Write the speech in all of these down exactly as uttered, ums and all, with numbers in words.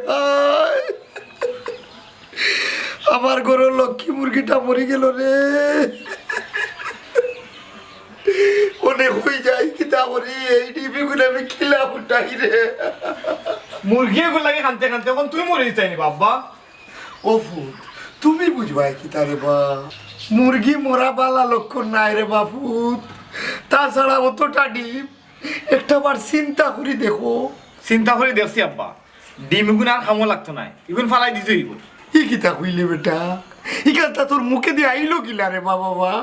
হায়, আমার ঘরর লক্ষ্মী মুরগিটা মরি গেল রে। অনে কই যাই কিতা করি, এই ডিম ইগুন আমি কিলা ফুটাই রে। মুরগি ইগুর লাগি কানতে কানতে অখন তুমি মরি যাইতায় নি বা আব্বা। ও ফুত, তুমি বুঝবায় কিতা রে বা? মুরগি মরা বালা লক্ষণ নায় রে বা ফুত। তাছাড়া অতটা ডিম, একটা বার চিন্তা করি দেখো। চিন্তা করি দেখছি আব্বা, ডিম ইগুন আর কামো লাগতো নায়, ইগুন ফালাই দিতে অইবো। ই কিতা কইলে বেটা? ইখানতা তোর মুখেদি আইলো কিলা রে বা বাবা?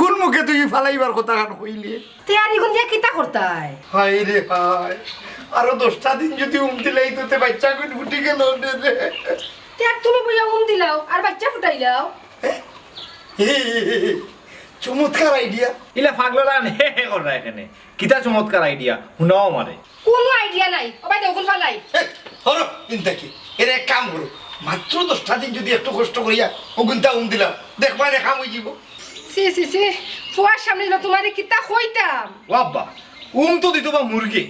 কোন মুখে তুই ফালাইবার কথাখান কইলে? তে আর ইগুন দিয়া কিতা করতায়? হায় রে হায়, আরো দশটা দিন যুদি উম দিলাইতো তে বাইচ্চাগুন ফুটি গেল অনে রে। তে আর তুমি বইয়া উম দিলাও আর বাইচ্চা ফুটাইলাও। হে, হে, হে, হে, চমৎকার আইডিয়া। ইলা পাগলর লাখান হে হে কররা কেনে। কিতা চমৎকার আইডিয়া? হুনাও আমারে। কুনু আইডিয়া নাই। ও ভাই, দেও, অগুন ফালাই। এ, হরো, ইনতা কি? এরে এক কাম করো। মাত্র দশটা দিন যুদি একটু কষ্ট করিয়া অগুনতা উম দিলাও, দেখবায় নে কাম অইযিবো। ছি, ছি, ছি। ফুয়ার সামনে ইলা তুমারে কিতা কইতাম? ও আব্বা, উম তো দিতো বা মুরগে।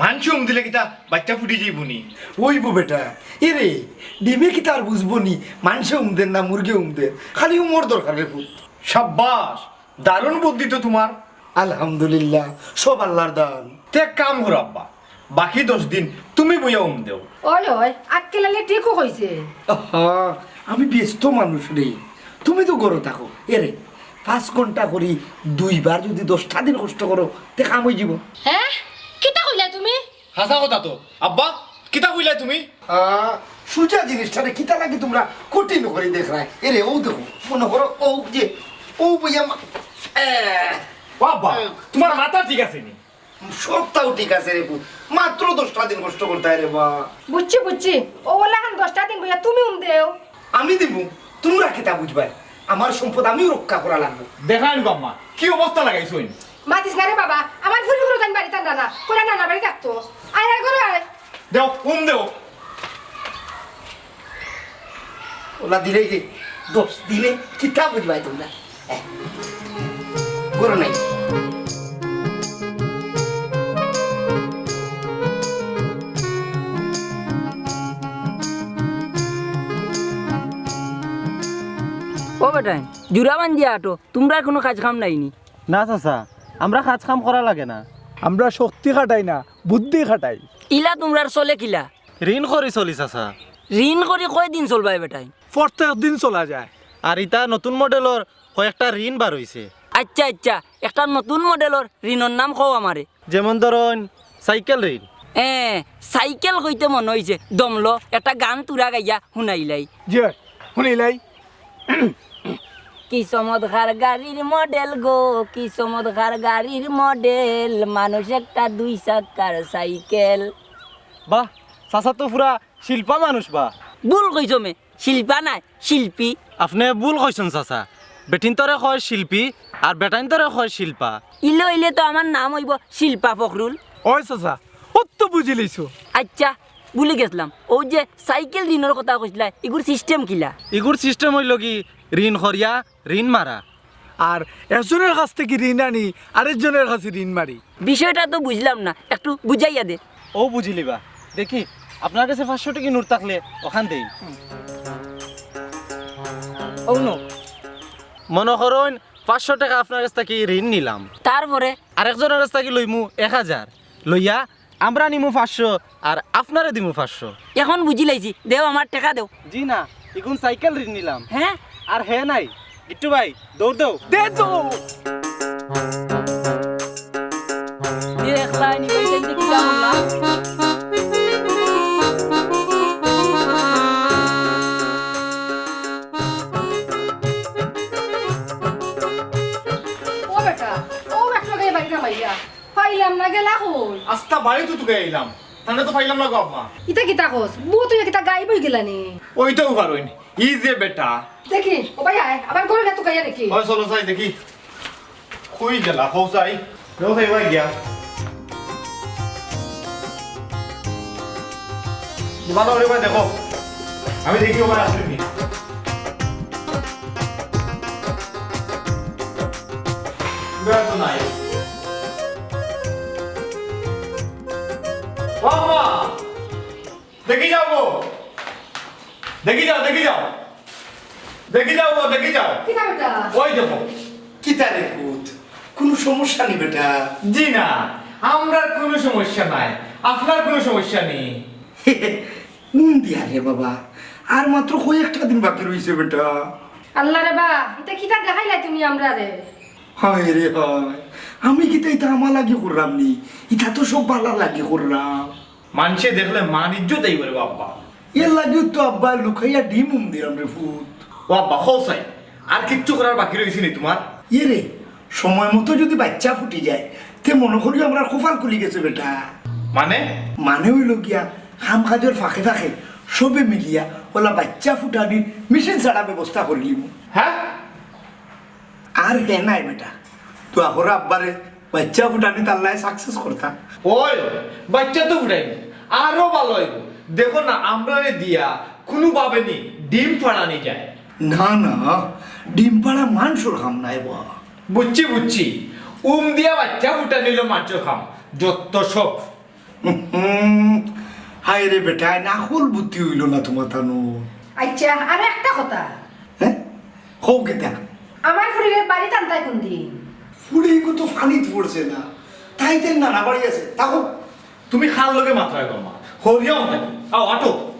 মানষে উম দিলে কিতা বাইচ্চা ফুটি যাইবো নি? অইবো বেটা। এরে, ডিমে কিতা আর বুঝবো নি? মানষে উম দের না মুরগে উম দের? খালি উমর দরকার রে ফুত। সাব্বাস, দারুণ বুদ্ধি তো তুমার। আলহামদুলিল্লাহ, সব আল্লার দান। তে এক কাম করো আব্বা, বাকি দশ দিন তুমি বইয়া উম দেও। অয়, অয়, আক্কেল আলী ঠিকউ কইছে। আহা, আমি ব্যস্ত মানুষ রে, তুমি তো ঘরো থাকো। এরে, পাঁচ ঘন্টা করি দুইবার যুদি দশটা দিন কষ্ট করো, তে কাম অইযিবো। হে? কিতা কইলায় তুমি? হাছা কথা তো। আব্বা, কিতা কইলায় তুমি? আ, সুজা জিনিসটারে কিতা লাগি তুমরা কঠিন করি দেখরায়? এরে, অউ দেখো, মনো করো, অউ যে, অউ বইয়া মা-, এ। ও আব্বা, তুমার মাথা ঠিক আছে নি? সবতাউ ঠিক আছে রে পুত, মাত্র দশটা দিন কষ্ট করতায় রে বা। বুঝছি, বুঝছি। অউ অলাখান দশটা দিন বইয়া তুমি উম দেও। আমি দিমু, তুমরা কিতা বুঝবায়? আমার সম্পদ আমিউ রক্ষা করা লাগবো। দেখরায়নি বা আম্মা, কি অবস্থা লাগাইছইন। মাতিস না রে বাবা, আমার ফুরি ফুরি তাইন বাড়িত আনরা না, কইরা নানা বাড়ি থাকতো। আয়, আয়, ঘরো আয়। দেও, উম দেও। অলা দিলে কি? দশ দিনে কিতা বুঝবায় তুমরা? এহ, ঘরো নাই। ও বেটাইন, জুড়া বান্ধিয়া আটো, তুমরার কুনু কাজ কাম নাই নি? না চাচা, আমরা কাজ কাম করা লাগে না। আমরা শক্তি খাটাই না, বুদ্ধি খাটাই। ইলা তুমরার চলে কিলা? ঋণ করি চলি চাচা। ঋণ করি কয়দিন চলবায় বেটাইন? প্রত্যেক দিন চলা যায়। আর ইতা নতুন মডেলর কয়েকটা ঋণ বার অইছে। আইচ্ছা, আইচ্ছা, একটা নতুন মডেলর ঋণর নাম কও আমারে। যেমন ধরইন, সাইকেল ঋণ। এ, সাইকেল কইতে মনো অইছে, দমলো, একটা গান তুরা গাইয়া হুনাইলাই। জি অয়, হুনাইলাই। কি চমৎকার গাড়ির মডেল গো, কি চমৎকার গাড়ির মডেল, মানুষ একটা দুই চাক্কার সাইকেল। বাহ, চাচা তো পুরা শিল্পা মানুষ বা। ভুল কইছো মে, শিল্পা নায়, শিল্পী। আপনে ভুল কইছইন চাচা, বেটিন্তরে কয় শিল্পী আর বেটাইন্তরে কয় শিল্পা। ইলে অইলে তো আমার নাম অইবো শিল্পা ফখরুল। অয় চাচা, অত তো বুঝিলিছো। আইচ্ছা, ভুলি গেছলাম, অউ যে সাইকেল ঋণর কথা কইছলায়, ইগুর system কিলা? ইগুর system অইলো কি, ঋণ করিয়া ঋণ মারা। আর একজনর কাছ থাকি ঋণ আনি আরেকজনর কাছে ঋণ মারি। বিষয়টা তো বুঝলাম না, একটু বুঝাইয়া দে। অউ বুঝিলিবা। দেখি, আপনার কাছে পাঁচশো টেকা নোট থাকলে অখান দেইন। অউ নেও। মনো করইন, পাঁচশো টেকা আপনার কাছ থাকি ঋণ নিলাম। তারপরে? আরেকজনর কাছ থাকি লইমু এক হাজার। লইয়া আমরা নিমু পাঁচশো, আর আপনারে দিমু পাঁচশো। অখন বুঝিলাইছি, দেও আমার টেকা দেও। জি না, ইগুন সাইকেল ঋণ নিলাম। হে? আর হে নাই। গিট্টু ভাই, দৌড় দেও। দে তো। দেখলায় নি ভাই, দেখি কিলা করলাম। ও বেটা, ও বেটা, কে বাড়ি কামাইয়া? পাইলাম না, গেলা কই? আস্তা বাড়ি তো তুকাই আইলাম, তানে তো পাইলাম না গো আম্মা। ইতা কিতা কস? বউ তুই কিতা গায়েব অইগেলা নি? অইতাউ পারইন, ই যে বেটা। দেখি, ও ভাই আয়, আবার ঘরো গিয়া তুকাইয়া দেখি। অয় চলো চাই দেখি। কই গেলা, কও চাই। দেও চাই, ভাই গিয়া। ভালো করি ভাই দেখো। আমি দেখি ও ভাই আছে নি। বেটা তো নাই। বাবা! দেখি যাও গো, দেখি যাও, দেখি যাও, দেখি যাও গো, দেখি যাও। কিতা বেটা? ওই দেখো। কিতা রে পুত, কুনু সমস্যা নি বেটা? জি না, আমরার কুনু সমস্যা নাই। আপনার কুনু সমস্যা নি? উম দিয়া রে বাবা, আর মাত্র কয়েকটা দিন বাকি রইছে বেটা। আল্লাহ রে বা, ইতা কিতা দেখাইলায় তুমি আমরারে? হায় রে হায়, আমি কিতা ইতা আমার লাগি কররাম নি? ইতা তো সব বালার লাগি কররাম। মানষে দেখলে মান ইজ্জত আইবো রে আব্বা। এর লাগিউ তো আব্বা লুকাইয়া ডিম উম দিরাম রে পুত। ও আব্বা, কও চাই, আর কিচ্ছু করার বাকি রইছে নি তুমার? এ রে, সময় মতো যুদি বাইচ্চা ফুটি যায়, তে মনো করিও আমরার কপাল খুলি গেছে বেটা। মানে? মানে অইলো গিয়া, কাম কাজর ফাঁকে ফাঁকে সবে মিলিয়া অলা বাইচ্চা ফুটানির মেশিন ছাড়া ব্যবস্থা করিলিমু। হ্যাঁ? আর হে নাই বেটা, দোয়া করো আব্বারে, বাইচ্চা ফুটানিত আল্লায় success করতা। ওই, বাইচ্চা তো ফুটাইমু, আরো ভালা অইবো। দেখো না, আমরারে দিয়া কুনুভাবে নি ডিম ফাড়ানি যায়। না না, ডিম ফাড়া মানষর কাম নায় বা। বুঝছি, বুঝছি, উম দিয়া বাইচ্চা ফুটানি অইলো মানষর কাম, যত সব। হুম, হায় রে বেটা, আইন আখল বুদ্ধি অইলো না তুমার তানো। আইচ্ছা, আর একটা কথা। হ্যাঁ? কও কিতা? আমার ফুড়িরে বাড়িত আনতায় কুনদিন? ফুড়ি ইগু তো পানিত পড়ছে না, তাইন তাইন নানা বাড়ি আছে, থাকো। তুমি কার লগে মাতরায় গো মা? হরিয়া অন্তাকি। আও, আটো।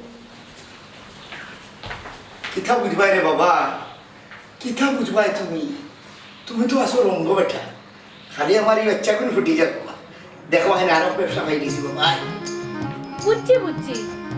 কিতা বুঝবায় রে বাবা? কিতা বুঝবায় তুমি? তুমি তো আছো রঙ্গ বেটা। খালি আমার ই বাইচ্চাগুন ফুটি যাউক। দেখো, হেন আরো ব্যবসা পাই গেছি বাবা। বুঝছি, বুঝছি।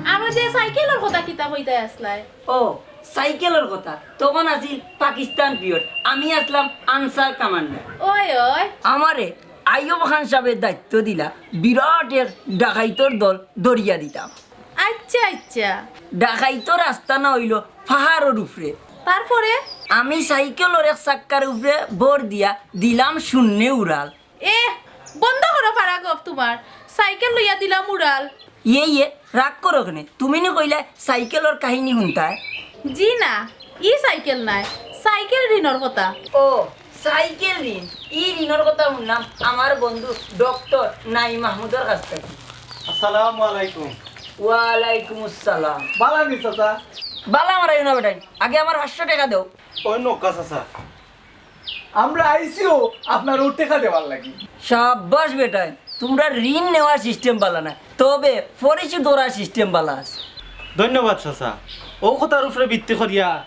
আর ওই যে সাইকেলর কথা কিতা কইতায় আছলায়? ও, সাইকেলর কথা। তখন আছিল পাকিস্তান পিরিয়ড, আমি আছলাম আনসার কমান্ডার। ওই, ওই। আমারে আইয়ুব খান সাবে দায়িত্ব দিলা, বিরাট এক ডাকাইতর দল ধরিয়া দিতাম। আইচ্ছা, আইচ্ছা। ডাকাইতর আস্তানা অইলো পাহাড়র উপরে। তারপরে? আমি সাইকেলর এক চাক্কার উপরে ভর দিয়া দিলাম শূন্যে উড়াল। এ, বন্ধ করো ফারা গফ তুমার। সাইকেল লইয়া দিলাম উড়াল। ইয়ে, ইয়ে, রাগ করো কেনে? তুমি নি কইলায় সাইকেলর কাহিনী হুনতায়? জি না, ই সাইকেল নায়, সাইকেল ঋণর কথা। ও, সাইকেল ঋণ, ই ঋণর কথা হুনলাম আমার বন্ধু ডক্টর নাইম মাহমুদর কাছ থাকি। আসসালামু আলাইকুম। ওয়ালাইকুম আসসালাম। বালা নি চাচা? বালা মারাইও না বেটাইন, আগে আমার পাঁচশো টেকা দেও। ওই নৌকা চাচা, আমরা আইছিও আপনার ও টেকা দেওয়ার লাগি। সাব্বাস বেটাইন, তুমরার ঋণ নেওয়ার সিস্টেম বালা না, তবে পরিশোধ করার সিস্টেম বালা আছে। ধন্যবাদ চাচা। ও কথার উপরে ভিত্তি করিয়া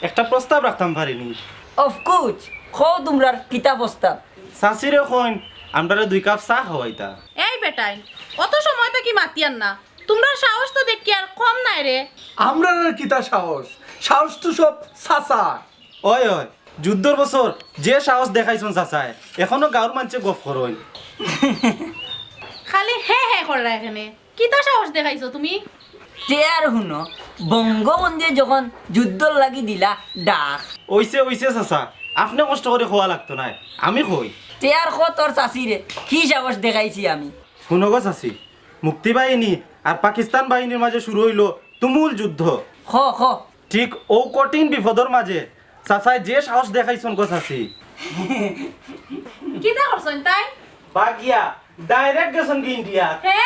একটা প্রস্তাব রাখতাম পারি নি? অফকোর্স, কও তুমরার কিতা প্রস্তাব? চাচিরে কইন, আমরারে দুই কাপ চা খাওয়াইতা। এই বেটাইন, অত সময় থাকি মাতিয়ার না। তুমরার সাহস তো দেখিয়ার কম নায় রে। আমরার আর কিতা সাহস? সাহস তো সব চাচার। ওই, ওই, যুদ্ধর বছর যে সাহস দেখাইছইন চাচায়, এখনো গাউর মানষে গফ করইন। খালি হে হে কররায় কেনে। কিতা সাহস দেখাইছো তুমি? তে আর হুনো, বঙ্গবন্ধুয়ে যখন যুদ্ধর লাগি দিলা ডাক। অইছে, অইছে চাচা, আপনে কষ্ট করি কওয়া লাগতো নায়, আমি কই। তে আর ক তোর চাচিরে, কি সাহস দেখাইছি আমি? হুনো গো চাচি, মুক্তিবাহিনী আর পাকিস্তান বাহিনীর মাঝে শুরু অইলো তুমুল যুদ্ধ। ক, ক। ঠিক অউ কঠিন বিপদর মাঝে চাচায় যে সাহস দেখাইছইন গো চাচি। কিতা করছইন তাইন? বাগিয়া direct গেছইন গি ইন্ডিয়া। হে?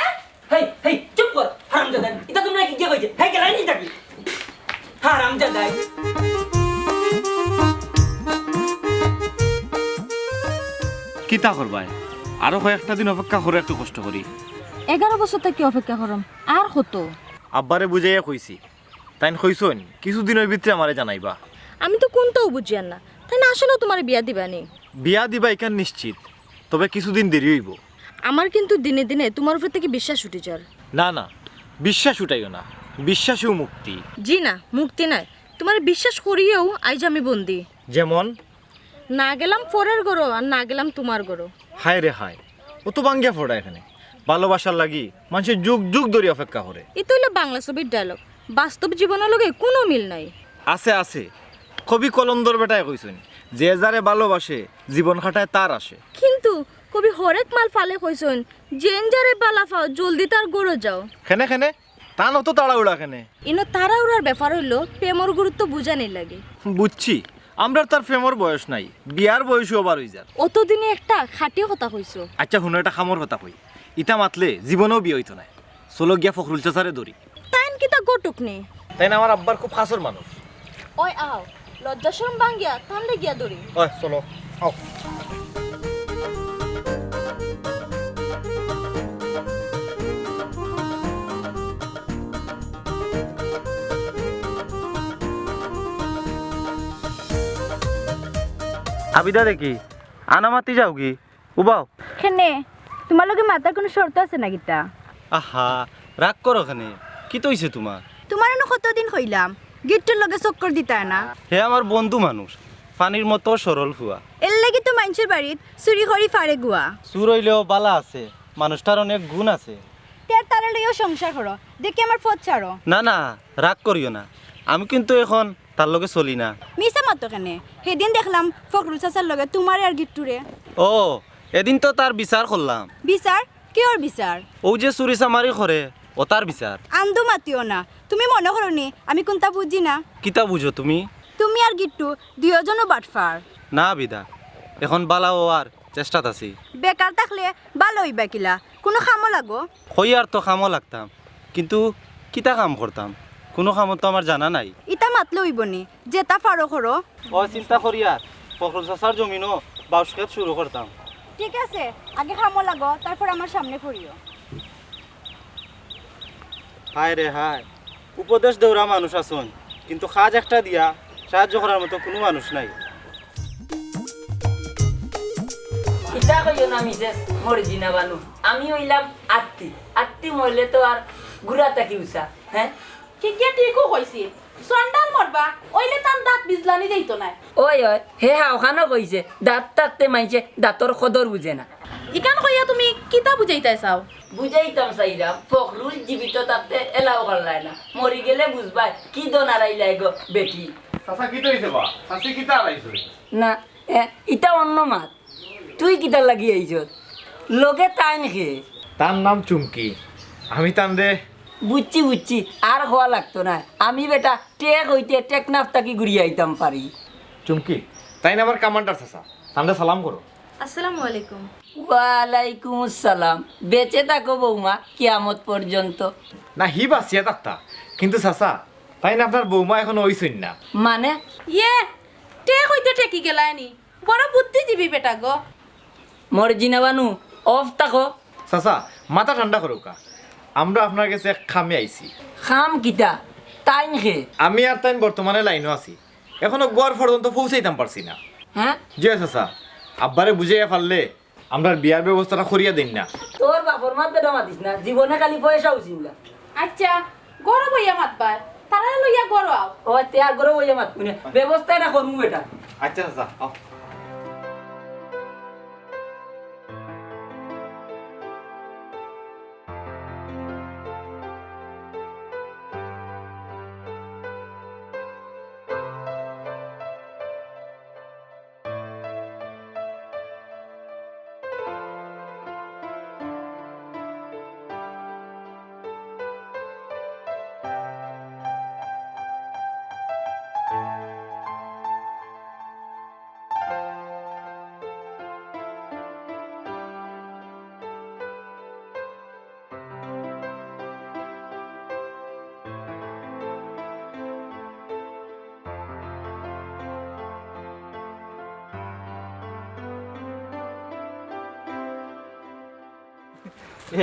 হেই, হেই, চুপ কর, হারামজাদা। ইতা তুমরারে কিগিয়ে কইছে? হেই, গেলায় নি ইতা কি? হারামজাদা। কিতা করবায়? আরো কয়েকটা দিন অপেক্ষা করো, একটু কষ্ট করি। এগারো বছর থাকি অপেক্ষা কররাম, আর কত? আব্বারে বুঝাইয়া কইছি, তাইন কইছইন, কিছুদিনর ভিতরে আমারে জানাইবা। আমি তো কুন্তাউ বুঝিয়ার না। তাইন আসলেউ তুমারে বিয়া দিবা নি? বিয়া দিবা ইখান নিশ্চিত, তবে কিছুদিন দেরি অইবো। আমার কিন্তু দিনে দিনে তুমার উপর থাকি বিশ্বাস উঠি যার। না, না, বিশ্বাস উঠাইও না, বিশ্বাসেউ মুক্তি। জি না, মুক্তি নায়। তুমারে বিশ্বাস করিয়াউ আইজ আমি বন্দি। যেমন? না গেলাম পরের ঘরো, আর না গেলাম তুমার ঘরো। হায় রে হায়, অত ভাঙ্গিয়া পড়রায় কেনে? ভালোবাসার লাগি মানষে যুগ যুগ ধরি অপেক্ষা করে। ইতা অইলো বাংলা ছবির dialogue, বাস্তব জীবনর লগে কুনু মিল নাই। আছে, আছে, কবি কলন্দর বেটায় কইছইন, "যে যারে ভালোবাসে, জীবন কাটায় তার আশে।" কিন্তু কবি হরেক মাল ফালে কইছইন, "যেইন যারে ভালা পাও, জলদি তার ঘরো যাও।" কেনে, কেনে? তান অত তাড়াহুড়া কেনে? ইনো তাড়াহুড়ার ব্যাপার অইলো প্রেমর গুরুত্ব বুঝানির লাগি। বুঝছি, আমরার তো আর প্রেমর বয়স নাই, বিয়ার বয়সউ আবার অইযার। অতদিনে একটা খাঁটি কথা কইছো। আইচ্ছা, হুনো, একটা কামর কথা কই, ইতা মাতলে জীবনেউ বিয়া অইতো নায়। চলো গিয়া ফখরুল চাচারে ধরি। তাইন টুকনি। তাইন আমার আব্বার খুব খাছর মানুষ। ওই আও, লজ্জা শরম ভাঙ্গিয়া তানরে গিয়া ধরি। ওই চলো, আও। আবিদা দেখি, আনা মাতি যাওগি? উবাও। কেনে? তুমার লগে মাতার কুনু শর্ত আছে না কিতা? আহা, রাগ করো কেনে? কিতা অইছে তুমার? তুমারে নু কতদিন কইলাম, গিট্টুর লগে চক্কর দিতায় না। হে আমার বন্ধু মানুষ, পানির মতো সরল ফুয়া। এরলাগি তো মাইনষর বাড়িত চুরি করি ফারে গুয়া। চুর অইলেও বালা আছে, মানুষটার অনেক গুণ আছে। তে আর তারে লইয়াউ সংসার করো, দেখি আমার পথ ছাড়ো। না, না, রাগ করিও না, আমি কিন্তু এখন তার লগে চলি না। মিছা মাতো কেনে? হেদিন দেখলাম ফখরুল চাচার লগে তুমারে আর গিট্টুরে। ও, এদিন তো তার বিচার করলাম। বিচার? কিওর বিচার? অউ যে চুরি চামারি করে, অতার বিচার। আন্দু মাতিও না, তুমি মনো করো নি আমি কুন্তা বুজি না? কিতা বুজো তুমি? তুমি আর গিট্টু দুইওজনউ বাটফার। না বিদা, এখন বালা অওয়ার চেষ্টাত আছি। বেকার থাকলে বালা অইবা কিলা? কুনু কামো লাগো। কইয়ার তো কামো লাগতাম, কিন্তু কিতা কাম করতাম? কুনু কামো তো আমার জানা নাই। ইতা মাতলে অইবো নি, যেতা ফারো করো। ও চিন্তা করিয়ার, ফখরুল চাচার জমিনো বাউশ খেত শুরু করতাম। ঠিক আছে, আগে কামো লাগো, তারপর আমার সামনে পড়িও। হায় রে হায়, উপদেশ দেওরা মানুষ আছইন, কিন্তু কাজ একটা দিয়া সাহায্য করার মতো কুনু মানুষ নাই। ইতা কইও না মিসেস মর্জিনা বানু, আমি অইলাম আত্তি, আত্তি মরলে তো আর গুড়া থাকি উষা, হ্যাঁ? ঠিকে ঠিকউ কইছি, সন্ডাল মরবা, অইলে তান দাঁত বিজলানি যাইতো নায়। ওই, ওই, হে হাওখানো কইছে, দাঁত থাকতে মাইনষে দাঁতর কদর বুঝে না। ইখান কইয়া তুমি কিতা বুঝাইতায় চাও? বুঝাইতাম চাইরাম, ফখরুল জীবিত থাকতে এলাও করলায় না, মরি গেলে বুঝবায় কি দন আরাইলায় গো বেটি। চাচা, কিতা অইছে বা? চাচি কিতা আরাইছে? না, এ, ইতা অন্য মাত। তুই কিতার লাগি আইছস? লগে তাইন কে? তার নাম চুমকি। আমি তানরে বুঝছি, বুঝছি, আর কওয়া লাগতো নায়। আমি বেটা টেক অইতে টেকনাফ থাকি ঘুরিয়া আইতাম পারি। চুমকি, তাইন আমার কমান্ডার চাচা, তানরে সালাম করো। আসসালামু আলাইকুম। ওয়ালাইকুম আসসালাম। বেঁচে থাকো বৌমা, কিয়ামত পর্যন্ত। না, হি বাঁচিয়া থাকতা, কিন্তু চাচা, তাইন আপনার বৌমা এখনো অইছইন না। মানে? ইয়ে, টেক অইতে টেকি গেলায়নি। বড় বুদ্ধিজীবী বেটা গো। মর্জিনা বানু, অফ থাকো। চাচা, মাথা ঠান্ডা করউক্কা। আমরা আপনার গেছে এক কামে আইছি। কাম কিতা? তাইন কে? আমি আর তাইন বর্তমানে লাইনো আছি। এখনো ঘর পর্যন্ত পৌঁছাইতাম পারছি না। হ্যাঁ? জি চাচা, আব্বারে বুঝাইয়া পারলে আমরার বিয়ার ব্যবস্থাটা করিয়া দেইন না। তোর বাপর মাত বেটা মাতিস না, জীবনে খালি পয়সাউ চিন্তা। আচ্ছা, ঘরো বইয়া মাতবায়, তারারে লইয়া ঘরো আও। ও, তে আর ঘরো বইয়া মাতমু নে। ব্যবস্থা এটা করমু বেটা। আচ্ছা, চাচা, আও।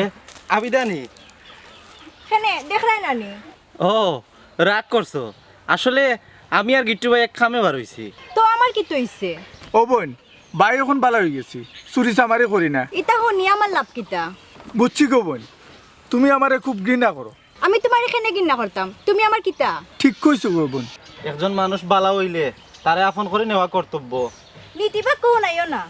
এ, আবিদানি। কেনে, দেখরায় না নি? ও, রাগ করছো? আসলে আমি আর গিট্টু ভাই এক কামে বার অইছি। তো আমার কিতা অইছে? ও বইন, ভাই অখন বালা অইগেছি, চুরি চামারি করি না। ইতা হুনি আমার লাভ কিতা? বুঝছি গো বইন, তুমি আমারে খুব ঘৃণা করো। আমি তুমারে কেনে ঘৃণা করতাম? তুমি আমার কিতা? ঠিক কইছো গো বইন। একজন মানুষ বালা অইলে তারে আপন করি নেওয়া কর্তব্য। নীতিবাক্য হুনাইও না।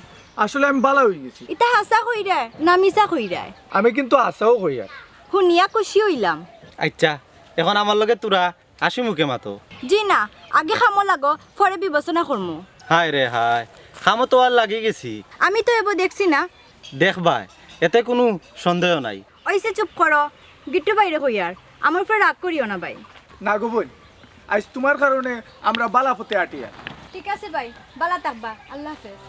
আসলে আমি বালা অইগেছি। ইতা হাছা কইরায় না মিছা কইরায়? আমি কিন্তু হাছাউ কইয়ার। হুনিয়া খুশি অইলাম। আইচ্ছা, অখন আমার লগে থুড়া হাসি মুখে মাতো। জি না, আগে কামো লাগো, পরে বিবেচনা করমু। হায় রে হায়, কামো তো আর লাগি গেছি। আমি তো এবো দেখছি না। দেখবায়, এতে কুনু সন্দেহ নাই। অইছে, চুপ করো। গিট্টু ভাইরে কইয়ার, আমার উপরে রাগ করিও না ভাই। না গো বইন, আইজ তুমার কারণে আমরা বালা পথে আটিয়ার। ঠিক আছে ভাই, বালা থাকবা, আল্লাহ হাফেজ।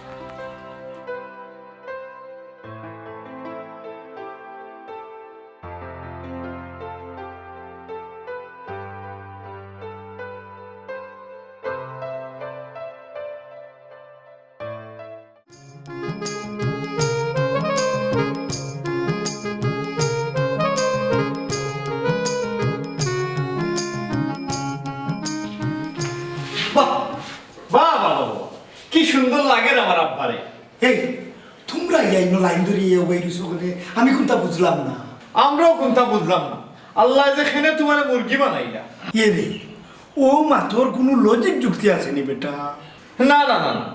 আরে, এই, তুমরা ইয়া ইনো লাইন ধরি ইয়া বই রইছো কেনে? আমি কুনতা বুঝলাম না। আমরাও কুনতা বুঝলাম না। আল্লায় যে কেনে তুমারে মুরগি বানাইলা। এরে, অউ মাতর কুনু লজিক যুক্তি আছে নি বেটা? না, না, না, না।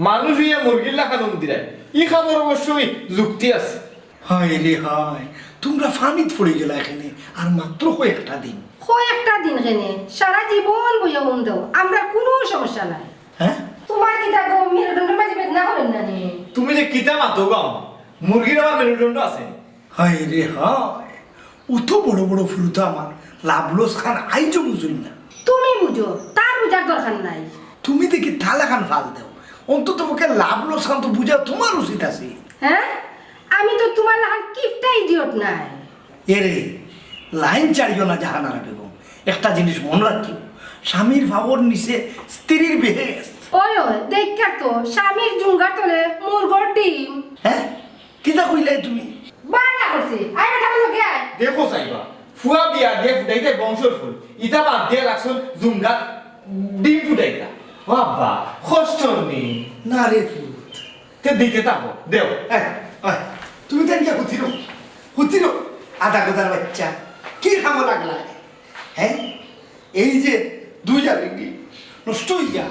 মানুষ অইয়া মুরগির লাখান উম দিরায়। ই খাবার অবশ্যই যুক্তি আছে। হায় রে হায়, তুমরা ফানিত পড়ি গেলায় কেনে, আর মাত্র কয়েকটা দিন। কয়েকটা দিন কেনে, সারা জীবন বইয়া উম দেও, আমরার কুনু সমস্যা নাই। হ্যাঁ? তুমার কিতা গো, মেরুদণ্ডর মাঝে বেদনা করের না নি? তুমি যে কিতা মাতো গো আম্মা, মুরগির আবার মেরুদণ্ড আছে নি? হায় রে হায়, অত বড় বড় ফুরুতা আমার লাভ লস খান আইজও বুঝইন না। তুমি বুঝো, তার বুঝার দরকার নাই। তুমি দেখি তালা খান ফাল দেও, অন্তত পক্ষে লাভ লস খান তো বুঝা তুমার উচিত আছে। হ্যাঁ, আমি তো তুমার লাখান কিপটা ইডিয়ট নায়। এরে, লাইন ছাড়িও না জাহানারা বেগম, একটা জিনিস মনো রাখিও, স্বামীর পাওর নিচে স্ত্রীর বেহেস্ত। ওই ওই, দেখিয়ার তো, স্বামীর জুঙ্গার তলে মুরগর ডিম। হ্যাঁ, কিতা কইলায় তুমি? বালা করছে, আয় বেটা, লগে আয়। দেখো চাইবা, ফুয়া বিয়া দিয়া ফুটাইতে বংশর ফুল, ইতা বাদ দিয়া লাগছইন জুঙ্গার ডিম ফুটাইতা। বাবা, কষ্ট নি? না রে পুত। তে দিতে থাকো, দেও। এই, এই, তুমি তাইন গিয়া হুতিরো, হুতিরো, আধা গোদার বাচ্চা, কি কামো লাগলা? হ্যাঁ, এই যে দুই জালিঙ্গি নষ্ট হইয়া।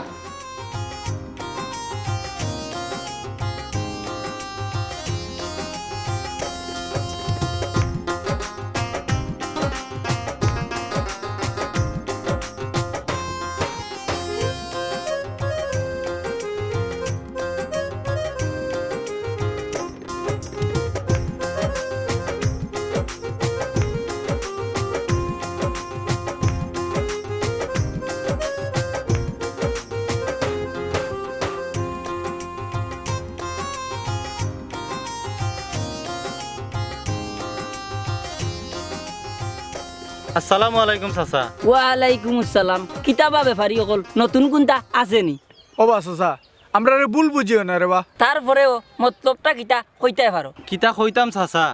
আসসালামু আলাইকুম চাচা। ওয়ালাইকুম আসসালাম। কিতা বা ব্যাপারী অকল, নতুন কুনতা আছে নি? ও বা চাচা, আমরারে ভুল বুঝিও না রে বা। তারপরেও মতলবটা কিতা কইতায় পারো? কিতা কইতাম চাচা,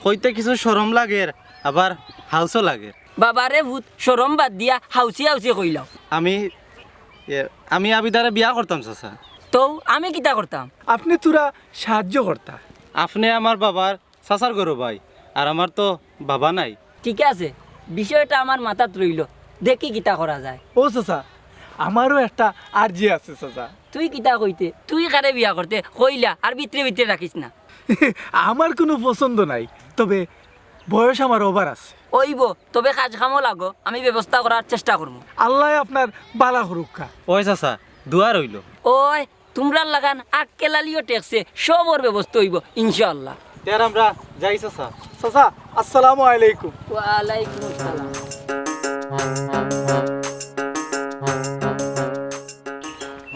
কইতে কিছু শরম লাগের, আবার হাউসও লাগের। বাবারে পুত, শরম বাদ দিয়া হাউসি হাউসি কইলাও। আমি, এ, আমি আবিদারে বিয়া করতাম চাচা। তো আমি কিতা করতাম? আপনে থুড়া সাহায্য করতা। আপনে আমার বাবার চাচার ঘরর ভাই, আর আমার তো বাবা নাই। ঠিক আছে, বিষয়টা আমার মাথাত রইলো, দেখি কিতা করা যায়। ও চাচা, আমারও একটা আর্জি আছে চাচা। তুই কিতা কইতে? তুই কারে বিয়া করতে কইলা, আর ভিতরে ভিতরে রাখিস না। আমার কুনু পছন্দ নাই, তবে বয়স আমার over আছে। অইবো, তবে কাজ কামো লাগো, আমি ব্যবস্থা করার চেষ্টা করমু। আল্লায় আপনার বালা করুক্কা। ওই চাচা, দোয়া রইলো। ওই, তুমরার লাখান আক্কেল আলীও ঠেকছে, সবর ব্যবস্থা অইবো ইনশাআল্লাহ। তে আর আমরা যাই চাচা। চাচা, আসসালামু আলাইকুম। ওয়ালাইকুম আসসালাম।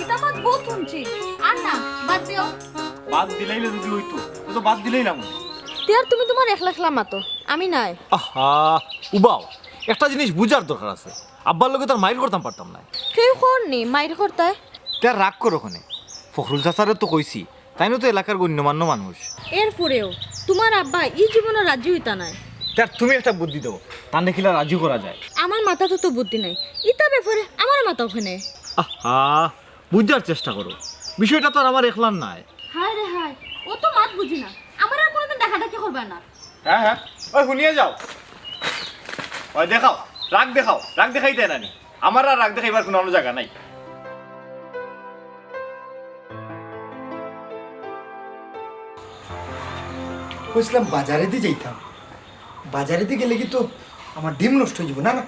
ইতা মাত বউত হুনছি, আর না, বাদ দিও। বাদ দিলাইলে যদি অইতো, তে তো বাদ দিলাইলাম। তে আর তুমি তুমার একলা একলা মাতো, আমি নাই। আহা, উবাও, একটা জিনিস বুঝার দরকার আছে। আব্বার লগে তো আর মাইর করতাম পারতাম নায়। কেউ কর নি মাইর করতায়? তে আর রাগ করো কেনে? ফখরুল চাচারে তো কইছি, তাইনও তো এলাকার গণ্যমান্য মানুষ। এরপরেও তুমার আব্বা ই জীবনও রাজি অইতা নায়। তে আর তুমি একটা বুদ্ধি দেও, তানরে কিলা রাজি করা যায়। আমার মাথাত তো বুদ্ধি নাই, ইতা ব্যাপারে আমারে মাতাও কেনে। আহা, বুঝার চেষ্টা করো, বিষয়টা তো আর আমার একলার নায়। হায় রে হায়, অত মাত বুঝি না, আমারে আর কুনুদিন ডাকাডাকি করবা না। হ্যাঁ, হ্যাঁ, ওই হুনিয়া যাও। ওই দেখাও, রাগ দেখাও, রাগ দেখাইতায় না নি। আমার আর রাগ দেখাইবার কুনু জাগা নাই। কইছিলাম বাজারেদি যাইতাম, বাজারেদি গেলে কিন্তু আমার ডিম নষ্ট অইযিবো। না, না,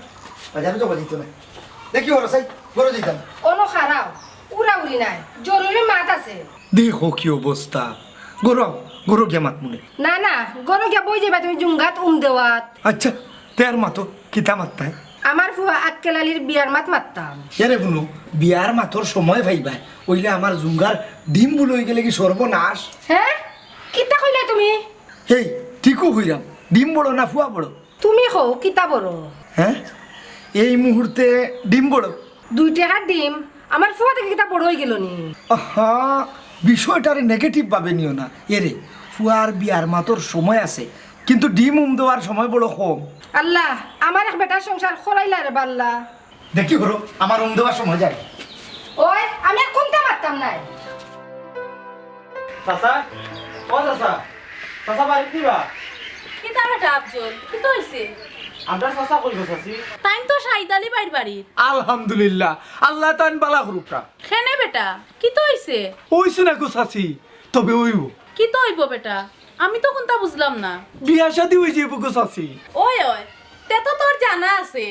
বাজারে যাওয়া যাইতো নায়। দেখি ওরা সাই, ঘরো যাইতাম। অনো খাড়াও, উড়াউড়ি নাই, জরুরি মাত আছে। দেখো কি অবস্থা, ঘরো, ঘরো গিয়া মাতমুনে। না, না, ঘরো গিয়া বই যাইবা তুমি জুঙ্গাত উম দেওয়াত। আচ্ছা, তে আর মাতো, কিতা মাততায়? আমার ফুয়া আক্কেল আলীর বিয়ার মাত মাততাম। এরে হুনো, বিয়ার মাতর সময় পাইবায়, অইলে আমার জুঙ্গার ডিম বুড়ো অইগেলে কি সর্বনাশ? হ্যাঁ? কিতা কইলায় তুমি? হেই, ঠিকউ কইরাম, ডিম বড় না ফুয়া বড়? তুমি কও, কিতা বড়? হ্যাঁ? এই মুহূর্তে ডিম বড়। দুই টেকার ডিম, আমার ফুয়া থাকি কিতা বড় অইগেলো নি? আহা, বিষয়টারে negative ভাবে নিও না। এরে, ফুয়ার বিয়ার মাতর সময় আছে, কিন্তু ডিম উম দেওয়ার সময় বড় কম। আল্লাহ, আমার এক বেটার সংসার খরাইলা রে বাল্লা। দেখি হরো, আমার উম দেওয়ার সময় যায়। ওই, আমি আর কুনতা মাততাম নায়। চাচা, ও চাচা, চাচা বাড়িত নি বা? কিতা বেটা আফজল, কিতা অইছে? আমরার চাচা কই গো চাচি? তাইন তো সাইদ আলী ভাইর বাড়িত। আলহামদুলিল্লাহ, আল্লায় তাইন বালা করুক্কা। কেনে বেটা, কিতা অইছে? অইছে না গো চাচি, তবে অইবো। কিতা অইবো বেটা? আমি তো কুন্তা বুঝলাম না। বিয়া শাদি অইযিবো গো চাচি। ওই, ওই, তে তো তোর জানা আছে।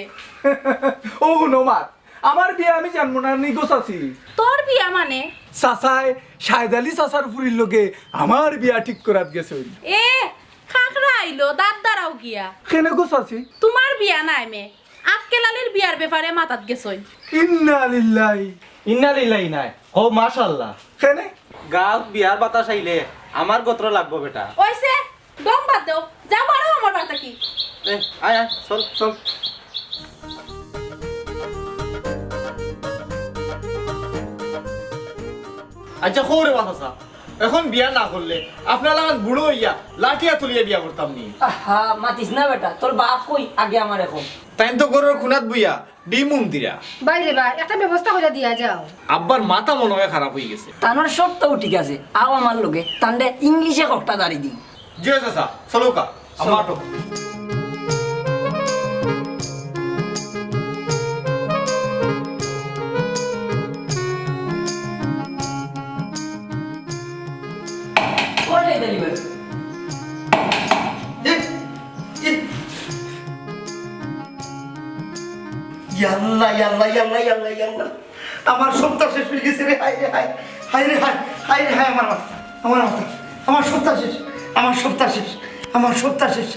ও হুনো মাত, আমার বিয়া আমি জানমু না নি গো চাচি। তোর বিয়া মানে? চাচায় সাইদ আলী চাচার ফুড়ির লগে আমার বিয়া ঠিক করাত গেছইন। এ, খাকরা আইলো, দাঁত দাঁড়াও গিয়া। কেনে গো চাচি? তুমার বিয়া নায় মে, আক্কেল আলীর বিয়ার ব্যাপারে মাতাত গেছইন। ইন্না লিল্লাহি। ইন্না লিল্লাহি নায়, কও মাশাআল্লাহ। কেনে? গাঁওত বিয়ার বাতাস আইলে আমার গোত্র লাগবো বেটা। অইছে, ঢং বাদ দেও, যাও বারো আমার বাড়ি থাকি। এ, আয়, আয়, চল, চল। আচ্ছা, কও রে বা চাচা, এখন বিয়া না করলে আপনার লাখান বুড়ো অইয়া লাঠিয়া তুলিয়া বিয়া করতাম নি? আহা, মাতিস না বেটা, তোর বাপ কই আগে আমারে ক। তাইন তো ঘরর কুনাত বইয়া ডিম উম দিরা। ভাইরে বা, একটা ব্যবস্থা করিয়া দিয়া যাও। আব্বার মাথা মনে অয় খারাপ অইগেছে। তানর সবতাউ ঠিক আছে, আও আমার লগে, তানরে ইংলিশে ককটা জারি দিমু। জি চাচা, চলউক্কা। আমার তো। ওরে ডেলিভারি। এ, এ। ইয়াল্লা, ইয়াল্লা, ইয়াল্লা, ইয়াল্লা, ইয়াল্লা। আমার সবতা শেষ অইগেছে রে, হায় রে হায়, হায় রে হায়, হায় রে হায়, আমার মাথা, আমার মাথা, আমার সবতা শেষ, আমার সবতা শেষ, আমার সবতা শেষ।